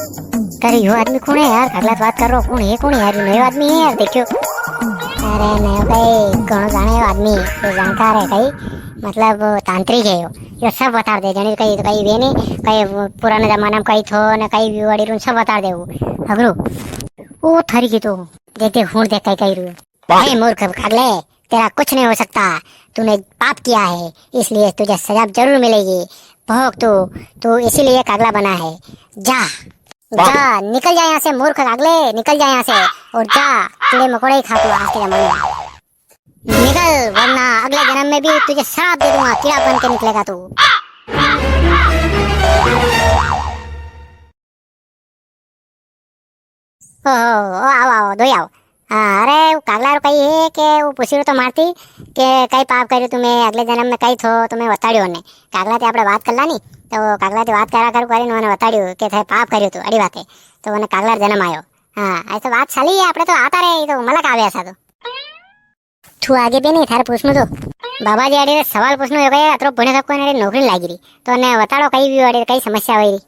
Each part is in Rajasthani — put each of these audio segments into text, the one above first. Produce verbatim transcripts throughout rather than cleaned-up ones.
अरे, यो आदमी कौन है यार? कागला से बात कर रो, कौन है, कौन है यार? यो नयो आदमी है यार, देखियो। अरे, नयो कई, घणो जाणे यो आदमी, यो जाणकार है कई, मतलब, तांत्रिक है यो। यो सब बता दे, जाने कई, कई वे नी, कई पुराने जमाना में कई थो, ने कई भी वड़ी रून सब बता दे वो। अगरो, ओ थारी की तो, देख, देख, हुण देख, कई, कई रू। हे मूर्ख कागले, तेरा कुछ नहीं हो सकता। तूने पाप किया है, इसलिए तुझे सजा जरूर मिलेगी। भोग तू, तू इसीलिए कागला बना है। जा, जा, निकल जा यहाँ से मूर्ख कागले, निकल जा यहाँ से। और जा, कीड़े मकोड़े ही खा तू आज के जमाने में। निकल, वरना अगले जन्म में भी तुझे श्राप दे दूंगा, कीड़ा बन के निकलेगा तू। ओहो, ओ आओ, आओ, दोई आओ। हाँ, अरे, वो कागला रो कई है के वो पूछी रो तो मारती के कई पाप करियो तुम्हें, अगले जन्म में कई थो, तुम्हें बताड़ियो ने। कागला ते आपणे बात कर ला नी, तो कागला ते बात करा करू करीने उन्हें बताड़ियो के थे पाप करियो तू, अड़ी बात है। तो उन्हें कागला रो जन्म आयो। हाँ, ऐसे बात चली है, आपणे तो आता रहे, ये तो मलक आवे ऐसा तो। तू आगे भी नी, थारे पूछनू तो। बाबा जी, अड़ी रे सवाल पूछनू है, अतरो भणे सबको ने अड़ी नौकरी नी लागी री। तो ने बताड़ो कई भी अड़ी कई समस्या हुई री।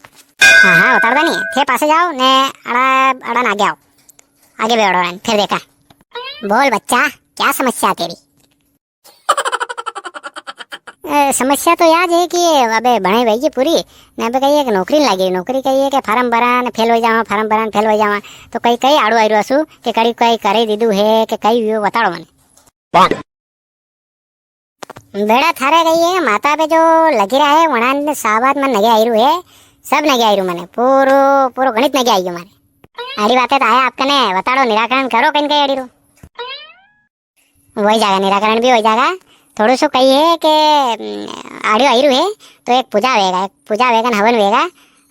हाँ, हाँ, बताड़ दो नी। थे पासे जाओ ने अड़ा, अड़ा ना आगे आओ। आगे बैठो ने, फिर देखा। बोल बच्चा, क्या समस्या तेरी? ए, समस्या तो याज है कि अबे भणाई वई गी पूरी, ने अबे कई एक नौकरी नी लागी री, नौकरी कई है कि फार्म भरा ने फेल हो जावा, फार्म भरा ने फेल हो जावा, तो कई, कई आड़ू आई रो असु, के कड़ी कई करे दीदू है, के कई वियो बताड़ो मने। बेड़ा थारे कई है, माता पे जो लगी रहा है, वणा ने साबात मन नगे आई रू है, सब नगे आई रू मने, पूरो, पूरो गणित नगे आई गयो मारे। आड़ी बातें तो आया आपकने, बताड़ो, निराकरण करो कई कई आड़ी रो। वई जागा, निराकरण भी वई जागा। थोड़ो सो कई है के, अम, आड़ियो आई रू है, तो एक पूजा वेगा, एक पूजा वेगा ने हवन वेगा,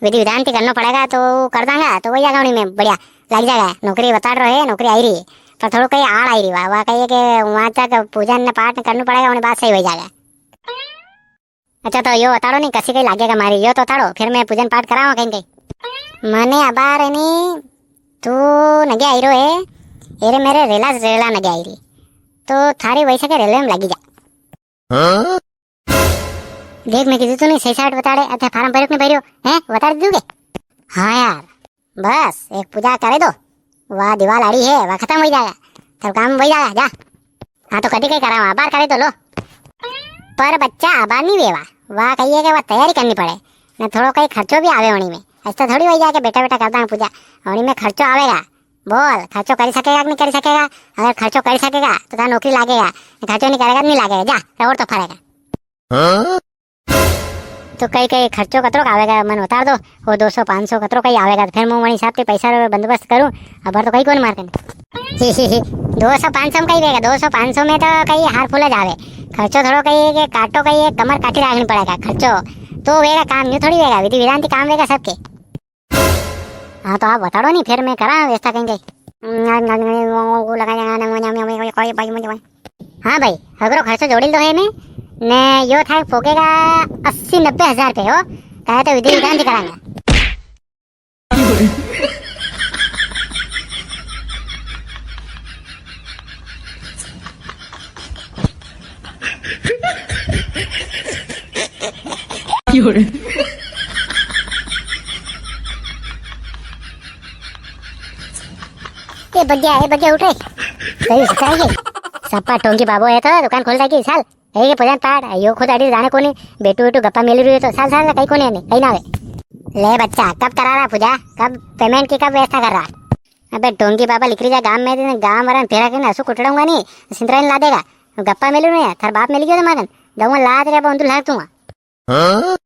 विधि विधान थी करनो पड़ेगा, तो कर दांगा, तो वई जागा उणी में बढ़िया लग जागा। नौकरी बताड़ रो है, नौकरी आई री है, पर थोड़ो कई आड़ आई री, वा, वा कई है के वहां तक पूजन ने पाठ ने करनो पड़ेगा, उणी बाद सही वई जागा। अच्छा, तो यो बताड़ो नी, कसी कई लागेगा मारी, यो तो बताड़ो, फिर मैं पूजन पाठ करावां कई कई। मने अबार है नी, तू नगे आई रो है, एरे मेरे रेला रेला नगे आई री, तो थारी वैसे के रेलवे में लागी जा। हाँ? देख, मैं कीधु तू नी, सही साट बताड़े, अथे फार्म भर्यो के नी भर्यो, हैं? बताड़ दीधु के? हाँ यार, बस एक पूजा करे दो, वा दिवाल आड़ी है, वा खत्म हो जाएगा, तब काम हो जाएगा, जा। हाँ, तो कदी कई करावा, अबार करे दो लो। पर बच्चा अबार नी वेवा, वा कई है के वा तैयारी करनी पड़े, ने थोड़ो कई खर्चो भी आवे वणी में। ऐसा थोड़ी हो जाए के बेटा बेटा करता हूँ पूजा, वणी में खर्चो आवेगा। बोल, खर्चो करी सकेगा कि नी करी सकेगा? अगर खर्चो करी सकेगा तो थारे नौकरी लागेगा, खर्चो नी करेगा तो नी लागेगा, जा, रोड तो फरेगा। हाँ? तो कई कई खर्चो कतरो का आवेगा, मन बताड़ दो, वो दो सौ पाँच सौ कतरो कई आवेगा, तो फिर मूं वणी हिसाब से पैसा रो बंदोबस्त करूं। अबार तो कई कोनी मार कने। दो सौ पाँच सौ में कई वेगा, दो सौ पाँच सौ में तो कई हार फूल जावे। खर्चो थोड़ो कई है के काटो, कई है कमर काटी राखनी पड़ेगा, खर्चो तो वेगा, काम न्यू थोड़ी वेगा, विधि विधान थी काम वेगा सबके। हाँ, तो आप बताड़ो नी, फिर मैं करा व्यवस्था कई कई। हाँ भाई, हगरो खर्चो जोड़ी लो है मैं, ने यो थारे पोकेगा अस्सी नब्बे हजार रुपये हो, कहे तो विधि विधान थी करांगा। ए बग्या, ए बग्या, उठ रे। सही उठ रे। सप्पा टोंगी बाबो है तो दुकान खोल देगी, साल। ए, ये पूजन पाठ, यो खुद अड़ी जाने कोनी, बेटू बेटू गप्पा मेली रही है तो साल साल कई कोनी है, कई ना आवे। ले बच्चा, कब करा रहा पूजा, कब पेमेंट की, कब व्यवस्था कर रहा? अबे ढोंगी बाबा लिकरी जा गाम में, गाम वाला ने फेरा के ना असु कुटड़ूंगा नी, सिंतरा नी ला देगा। गप्पा मेलू नी, थार बाप मेली गयो तो मागन, दऊंगा लात रे, अब उंदू लाग दूंगा। हाँ?